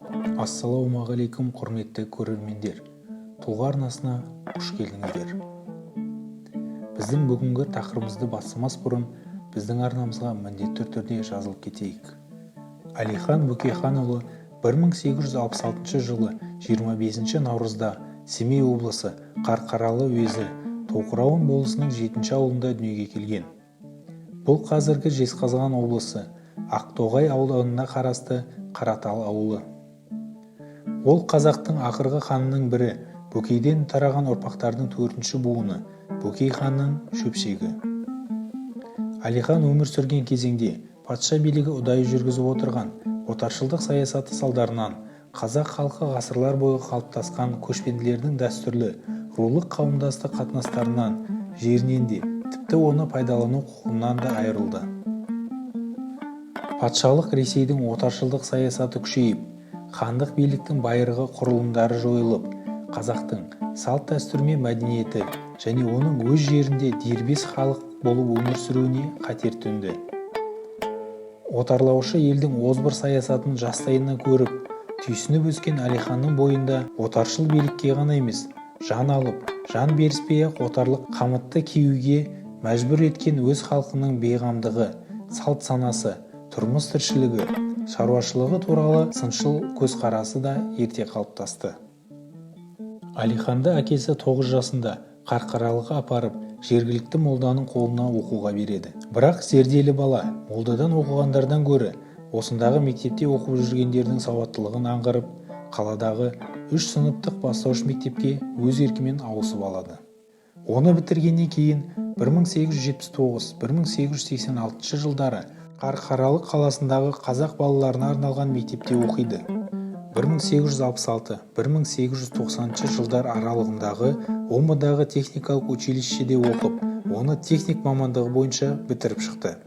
Ассалаумағалейкум, құрметті көрермендер! Тұлға арнасына қош келдіңіздер. Біздің бүгінгі тақырыбымызды бастамас бұрын, біздің арнамызға міндетті түрде жазылып кетейік. Әлихан Бөкейханұлы 1866 жылы 25 наурызда Семей облысы, Қарқаралы уезі, Тоқырауын болысының жетінші ауылында дүниеге келген. Бұл қазіргі Жезқазған облысы, Ақтоғай ауданына қарасты Қаратал ауылы. Ол қазақтың ақырғы ханының бірі Бөкейден тараған ұрпақтардың төртінші буыны, Бөкей ханның шөпшегі. Әлихан өмір сүрген кезеңде патша билігі ұдайы жүргізіп отырған отаршылдық саясаты салдарынан қазақ халқы ғасырлар бойы қалыптасқан көшпенділердің дәстүрлі рулық қауымдастық қатынастарынан, жерінен де, тіпті оны пайдалану құқығынан да айырылды. Патшалық Ресейдің отаршылдық саясаты күшейіп, хандық биліктің байырғы құрылымдары жойылып, қазақтың салт-дәстүрі мен мәдениеті және оның өз жерінде дербес халық болып өмір сүруіне қатер төнді. Отарлаушы елдің озбыр саясатын жастайынан көріп, түйсініп өскен Әлиханның бойында отаршыл билікке ғана емес, жан алып, жан беріспей-ақ отарлық қамытты киюге мәжбүр еткен өз халқының бейғамдығы, салт санасы, тұрмыс тіршілігі, шаруашылығы туралы сыншыл көзқарасы да ерте қалыптасты. Әлиханды әкесі 9 жасында Қарқаралыға апарып, жергілікті молданың қолына оқуға береді. Бірақ зерделі бала молдадан оқығандардан гөрі осындағы мектепте оқып жүргендердің сауаттылығын аңғарып, қаладағы үш сыныптық бастауыш мектепке өз еркімен ауысып алады. Оны бітіргеннен кейін 1879-1886 жылдары Қарқаралы қаласындағы қазақ балаларына арналған мектепте оқиды. 1866-1890 жылдар аралығындағы Омбыдағы техникалық училищеде оқып, оны техник мамандығы бойынша бітіріп шықты.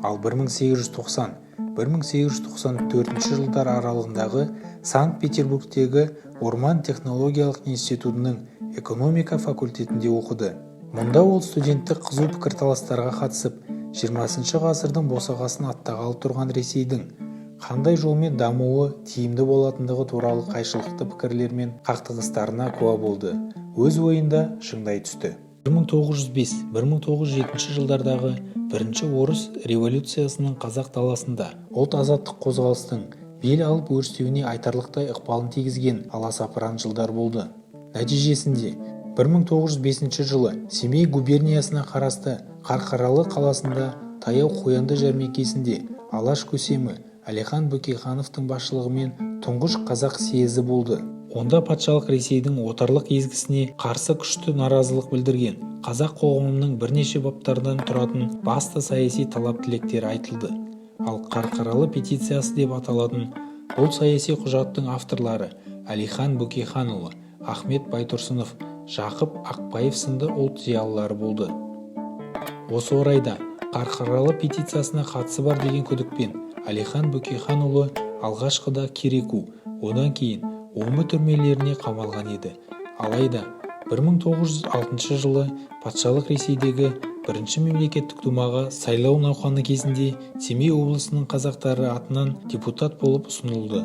Ал 1890-1894 жылдар аралығындағы Санкт-Петербургтегі Орман технологиялық институтының экономика факультетінде оқыды. Мұнда ол студенттік қызу пікірталастарға қатысып, 20 ғасырдың босағасын аттағалы тұрған Ресейдің қандай жолмен дамуы тиімді болатындығы туралы қайшылықты пікірлер мен қақтығыстарына куә болды, өз ойын да шыңдай түсті. 1905-1907 жылдардағы бірінші орыс революциясының қазақ даласында ұлт азаттық қозғалыстың бел алып өрістеуіне айтарлықтай ықпалын тигізген аласапыран жылдар болды. Нәтижесінде 1905 жылы Семей губерниясына қарасты Қарқаралы қаласында таяу Қоянды жәрмеңкесінде Алаш көсемі Әлихан Бөкейхановтың басшылығымен тұңғыш қазақ съезі болды. Онда патшалық Ресейдің отарлық езгісіне қарсы күшті наразылық білдірген қазақ қоғамының бірнеше баптардан тұратын басты саяси талап-тілектері айтылды. Ал Қарқаралы петициясы деп аталатын бұл саяси құжаттың авторлары Әлихан Бөкейханұлы, Ахмет Байтұрсынов, Жақып Ақбаев сынды ұлт зиялылары болды. Осы орайда Қарқаралы петициясына қатысы бар деген күдікпен Әлихан Бөкейханұлы алғашқыда Кереку, одан кейін Омбы түрмелеріне қамалған еді. Алайда 1906 жылы патшалық Ресейдегі бірінші мемлекеттік думаға сайлау науқаны кезінде Семей облысының қазақтары атынан депутат болып ұсынылды.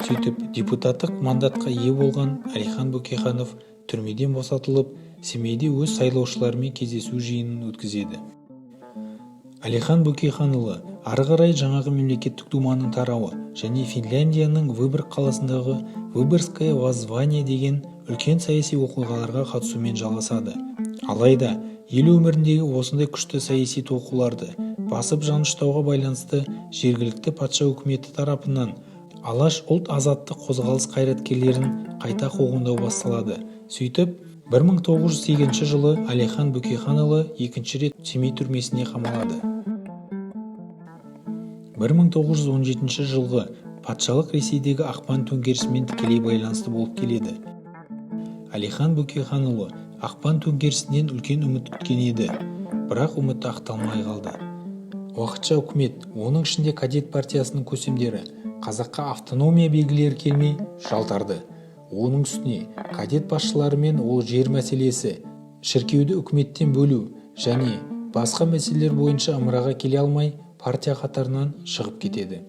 Сөйтіп, депутаттық мандатқа ие болған Әлихан Бөкейханов түрмеден босатылып, Семейде өз сайлаушыларымен кездесу жиынын өткізеді. Әлихан Бөкейханұлы ары қарай жаңағы мемлекеттік думаның тарауы және Финляндияның Выборг қаласындағы «Выборгское воззвание» деген үлкен саяси оқиғаларға қатысумен жалғасады. Алайда ел өміріндегі осындай күшті саяси толқуларды басып жаныштауға байланысты жергілікті патша үкіметі тарапынан Алаш ұлт азаттық қозғалыс қайраткерлерін қайта қуғындау басталады. Сөйтіп, 1908 жылы Әлихан Бөкейханұлы екінші рет Семей түрмесіне қамалады. 1917 жылғы патшалық Ресейдегі ақпан төңкерісімен тікелей байланысты болып келеді. Әлихан Бөкейханұлы ақпан төңкерісінен үлкен үміт күткен еді, бірақ үміті ақталмай қалды. Уақытша үкімет, оның ішінде кадет партиясының көсемдері қазаққа автономия бергілері келмей жалтарды. Оның үстіне кадет басшыларымен ол жер мәселесі, шіркеуді үкіметтен бөлу және басқа мәселелер бойынша ымыраға келе алмай, партия қатарынан шығып кетеді.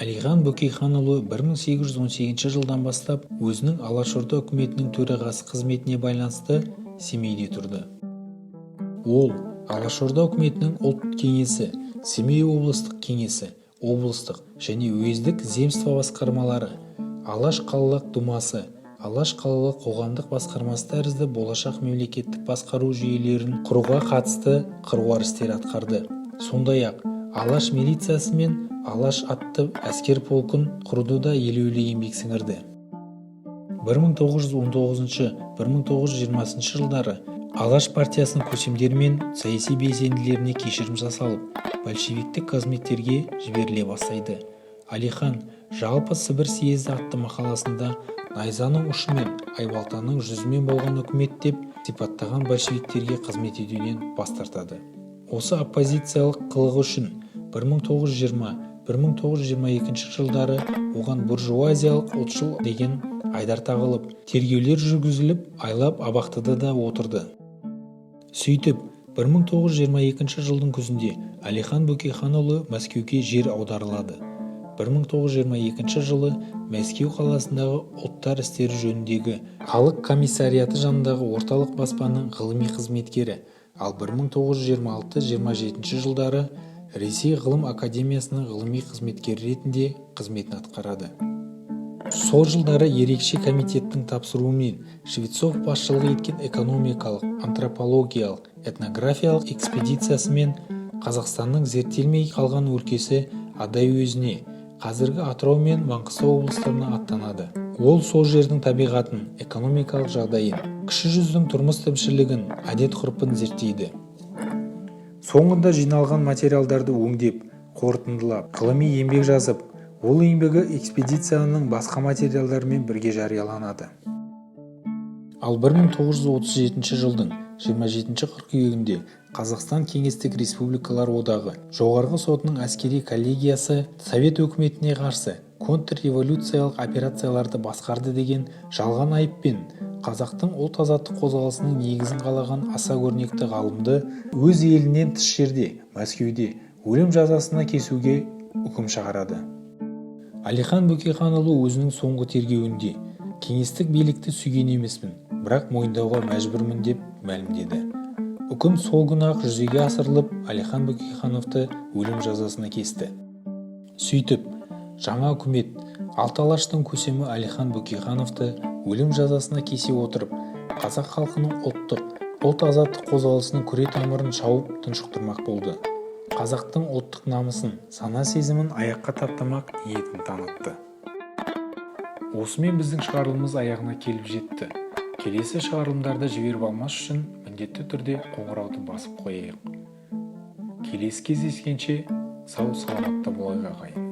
Әлихан Бөкейханұлы 1818 жылдан бастап өзінің Алашорда үкіметінің төрағасы қызметіне байланысты Семейде тұрды. Ол Алашорда үкіметінің ұлт кеңесі, Семей облыстық кеңесі, облыстық және уездік земство басқармалары, Алаш қалалық думасы, Алаш қалалық қоғамдық басқармасы тәрізді болашақ мемлекеттік басқару жүйелерін құруға қатысты қыруар істер атқарды. Сондай-ақ Алаш милициясы мен Алаш атты әскер полкын құруда да елеулі еңбек сіңірді. 1919-1920 жылдары Алаш партиясының көсемдері мен саяси белсенділеріне кешірім жасалып, большевиктік қызметтерге жіберіле бастайды. Әлихан «Жалпы Сібір съезді» атты мақаласында найзаның ұшымен, айбалтаның жүзімен болған үкімет деп сипаттаған большевиктерге қызмет етуден бас тартады. Осы оппозициялық қылығы үшін 1920-1922 жылдары оған буржуазиялық ұлтшыл деген айдар тағылып, тергеулер жүргізіліп, айлап абақтыда да отырды. Сөйтіп, 1922 жылдың күзінде Әлихан Бөкейханұлы Мәскеуге жер аударылады. 1922 жылы Мәскеу қаласындағы ұлттар істері жөніндегі халық комиссариаты жанындағы орталық баспаның ғылыми қызметкері, ал 1926-27 жылдары Ресей ғылым академиясының ғылыми қызметкері ретінде қызметін атқарады. Сол жылдары ерекше комитеттің тапсыруымен Швецов басшылық еткен экономикалық, антропологиялық, этнографиялық экспедициясымен Қазақстанның зерттелмей қалған өлкесі Адай уезіне, қазіргі Атырау мен Маңғыстау облыстарына аттанады. Ол сол жердің табиғатын, экономикалық жағдайын, Кіші жүздің тұрмыс тіршілігін, әдет-ғұрпын зерттейді. Соңында жиналған материалдарды өңдеп, қорытындылап, ғылыми еңбек жазып, ол еңбегі экспедицияның басқа материалдарымен бірге жарияланады. Ал 1937 жылдың 27 қыркүйегінде Қазақстан Кеңестік Республикалар Одағы Жоғарғы Сотының әскери коллегиясы Совет өкіметіне қарсы контрреволюциялық операцияларды басқарды деген жалған айыппен қазақтың ұлт-азаттық қозғалысының негізін қалаған аса көрнекті ғалымды өз елінен тыс жерде, Мәскеуде өлім жазасына кесуге үкім шығарады. Әлихан Бөкейханұлы өзінің соңғы тергеуінде: «Кеңестік билікті сүйген емеспін, бірақ мойындауға мәжбүрмін», – деп мәлімдеді. Үкім сол күні-ақ жүзеге асырылып, Әлихан Бөкейхановты өлім жазасына кесті. Сөйтіп, жаңа үкімет алты алаштың көсемі Әлихан Бөкейхановты өлім жазасына кесе отырып, қазақ халқының ұлттық, ұлт азаттық қозғалысының күре тамырын шауып тұншықтырмақ болды. Қазақтың ұлттық намысын, сана сезімін аяққа таптамақ ниетін танытты. Осымен біздің шығарылымымыз аяғына келіп жетті. Келесі шығарылымдарды жіберіп алмас үшін міндетті түрде қоңырауды басып қояйық. Келесі кездескенше сау саламатта болайық, ағайын.